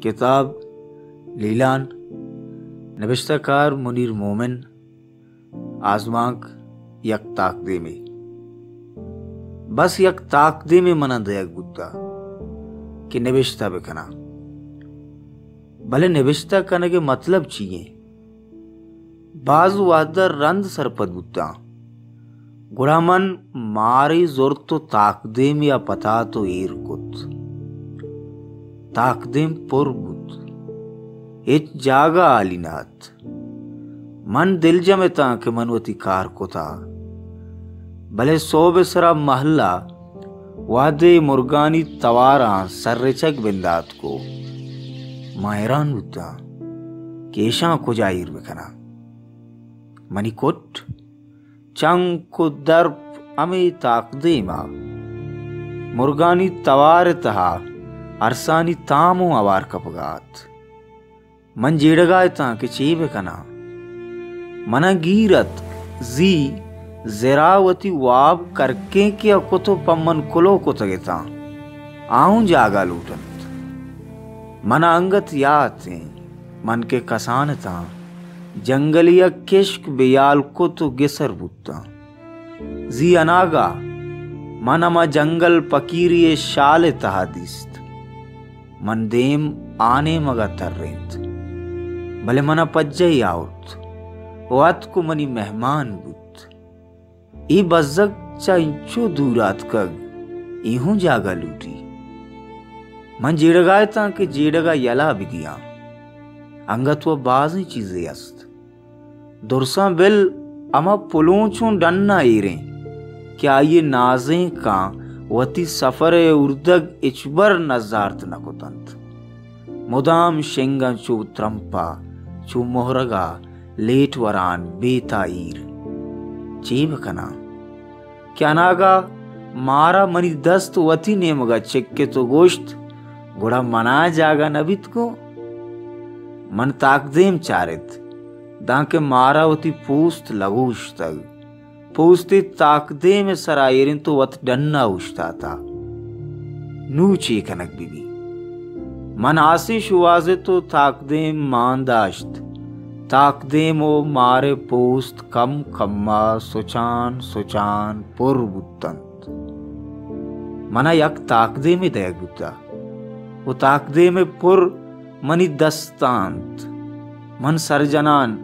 کتاب لیلان، نبشتہ کار منیر مومن۔ آزمانک یک تاکدیمے۔ بس یک تاکدیمے منا دئیگ بوتا کہ نبشتہ بکناں۔ بلے نبشتہ کنگ ءِ مطلب چی ایں؟ باز وہد ءَ رند سرپد بوتاں۔ گڑا من مارے زرت و تاکدیمے ءَ پتات و ایر کت۔ تاکدیم پر بوت۔ ہچ جاگہ ہالی نہ ات۔ من دلجم اتاں کہ من وتی کار کتا۔ بلے سہب ءِ سرا مہلا وہدے مرگانی تواراں سررچگ بندات کو، من حیران بوتاں کہ ایشاں کجا ایر بکناں۔ منی کٹ، چنک و درپ ہمے تاکدیم ءَ مرگانی توار ءِ تہا ارسانی تام و ہوار کپگا ات۔ من جیڑگا اتاں کہ چے بکناں۔ منا گیر ات، زی زرا وتی واب کرکینکے ءَ کت و پہ من کلو کتگ اتاں۔ آ اوں جاگہ لوٹنت۔ منا انگت یات ایں، من کہ کسان اتاں، جنگلے ءَ کشک بے ہیال کت و گسر بوتاں۔ زی اناگہ من ہما جنگل پکیری ءِ شال ءِ تہا دیست۔ من دیم آ نیمگ ءَ ترینت، بلے منا پجہ ئے آورت و اتک و منی مہمان بوت۔ اے بزگ چہ انچو دور آتکگ، اے ہوں جاگہ لوٹی۔ من جیڑگا اتاں کہ جیڑگ ءَ یلہ بدیاں۔ انگت و بازیں چیزے است۔ درساں بل ہما پلونچوں ڈن ءَ ایریں کہ آئی ءِ نازینکاں وتی سفر ءِ اردگ ہچبر نزارت نہ کتنت۔ مدام شنگاں چو ترمپا، چو مہرگا لیٹ وران بے تاہیر۔ چے بکناں؟ کہ اناگہ مارا منی دست وتی نیمگا چکت و گوشت، گڑا منا جاگہ نہ بیت گوں؟ من تاکدیم چارت، دانکہ مارا وتی پوست لگوشتگ۔ پوستے تاکدیم ءِ سرا ایر انت و وت ڈنا اوشتاتا۔ نوں چے کنگ بہ بی؟ من آسے شوہازت و تاکدیم مان داشت۔ تاکدیم و مار ءِ پوست کم کما سچان سچان پر بوتنت۔ منا یک تاکدیمے دئیگ بوتہ و تاکدیم ءِ پر منی دستاں انت۔ من سر جنان،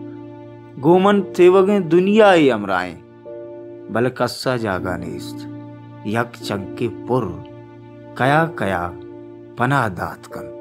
گوں من تیوگیں دنیائے ہمراہ ایں، بلے کس ءَ جاگہ نیست۔ یک چنکے پر کیا کیا پناہ دات کنت۔